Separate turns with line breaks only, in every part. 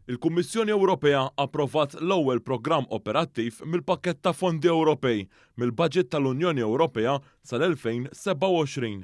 Il-Kummissjoni Ewropea approvat l-ewwel programm operattiv mill-pakkett ta' fondi Ewropej mill-baġit tal-Unjoni Ewropea sal-2027.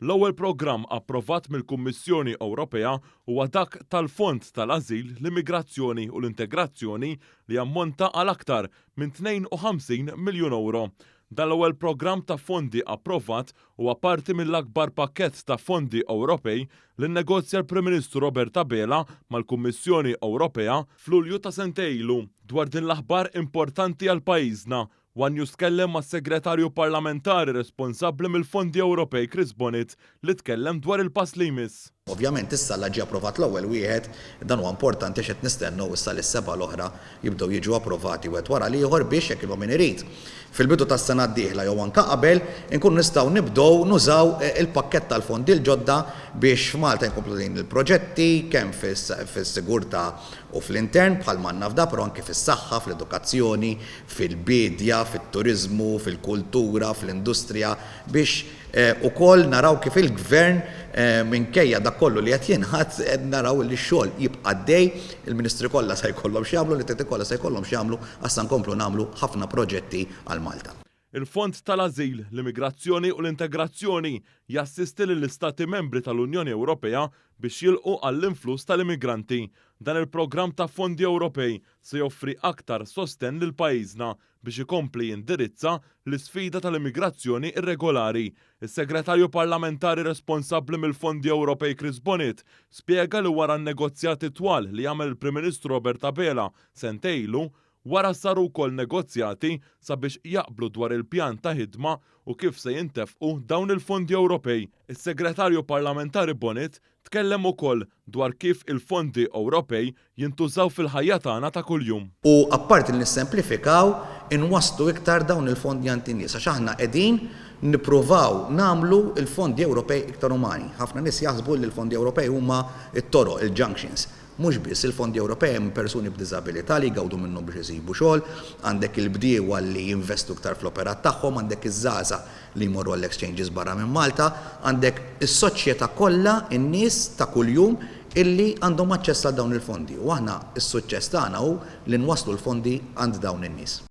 L-ewwel programm approvat mill-Kummissjoni Ewropea huwa dak tal-Fond tal-Ażil, l-Immigrazzjoni u l-Integrazzjoni li jammonta għal aktar minn 52 miljun ewro. Dan l-ewwel programm ta' fondi approvat huwa parti mill-akbar pakkett ta' fondi Ewropej li nnegozja l-Prim Ministru Robert Abela mal-Kummissjoni Ewropea f'Lulju ta' sentejn ilu. Dwar din l-aħbar importanti għal pajjiżna, one News tkellem mas-Segretarju Parlamentari responsabbli mill-Fondi Ewropej Chris Bonett li tkellem dwar il-pass li jmiss.
Ovvjament issa la ġie approvat l-ewwel wieħed, dan huwa importanti għax qed nistennew issa li s-sebgħa l-oħra jibdew jiġu approvati wieħed wara l-ieħor biex, jekk il-min irid, fil-bidu tas-sena d-dieħla jew anke qabel, inkunu nistgħu nibdew nużaw il-pakkett tal-fondi l-ġodda biex f'Malta jkomplu din il-proġetti kemm fis-sigurtà u fl-intern bħalma għandna f'da, però anke fis-saħħa, fl-edukazzjoni, fil-biedja, fit-turiżmu, fil-kultura, fl-industrija biex Ukoll naraw kif il-Gvern minkejja dak kollu li qed jingħad qed naraw li x-xogħol jibqa' għaddej, il-Ministri kollha se jkollhom x'jagħmlu, l-entitajiet kollha se jkollhom x'jagħmlu għax sa nkomplu nagħmlu ħafna proġetti għal Malta.
Il-Fond tal-Ażil, l-Immigrazzjoni u l-Integrazzjoni jassisti lill-Istati Membri tal-Unjoni Ewropea biex jilqu għall-influss tal-immigranti. Dan il-programm ta' fondi Ewropej se joffri aktar sostenn lil pajjiżna biex ikompli jindirizza l-isfida tal-immigrazzjoni irregolari. Is-Segretarju Parlamentari responsabbli mill-Fondi Ewropej Chris Bonett spjega li wara n-negozjati twal li għamel il-Prim Ministru Robert Abela sentejn ilu, wara saru wkoll negozjati sabiex jaqblu dwar il-pjan ta' ħidma u kif se jintefqu dawn il-fondi Ewropej. Is-Segretarju Parlamentari Bonett Tkellem ukoll dwar kif il-fondi Ewropej jintużaw fil-ħajja tagħna ta' kuljum.
U apparti li nissemplifikaw, inwasslu iktar dawn il-fondi għand in-nies għax aħna qegħdin nippruvaw nagħmlu l-fondi Ewropej iktar umani. Ħafna nies jaħsbu li l-fondi Ewropej huma t-toroq, il-junctions. Mhux biss, il-fondi Ewropej hemm persuni b'diżabilità li jgawdu minnhom biex isibu xogħol, għandek il-bdiewa li jinvestu iktar fl-operat tagħhom, għandek iż-żgħażagħ li jmorru għall-exchanges barra minn Malta, għandek is-soċjetà kollha, in-nies ta' kuljum illi għandhom aċċess għal dawn il-fondi. U aħna s-suċċess tagħna hu li nwasslu l-fondi għand dawn in-nies.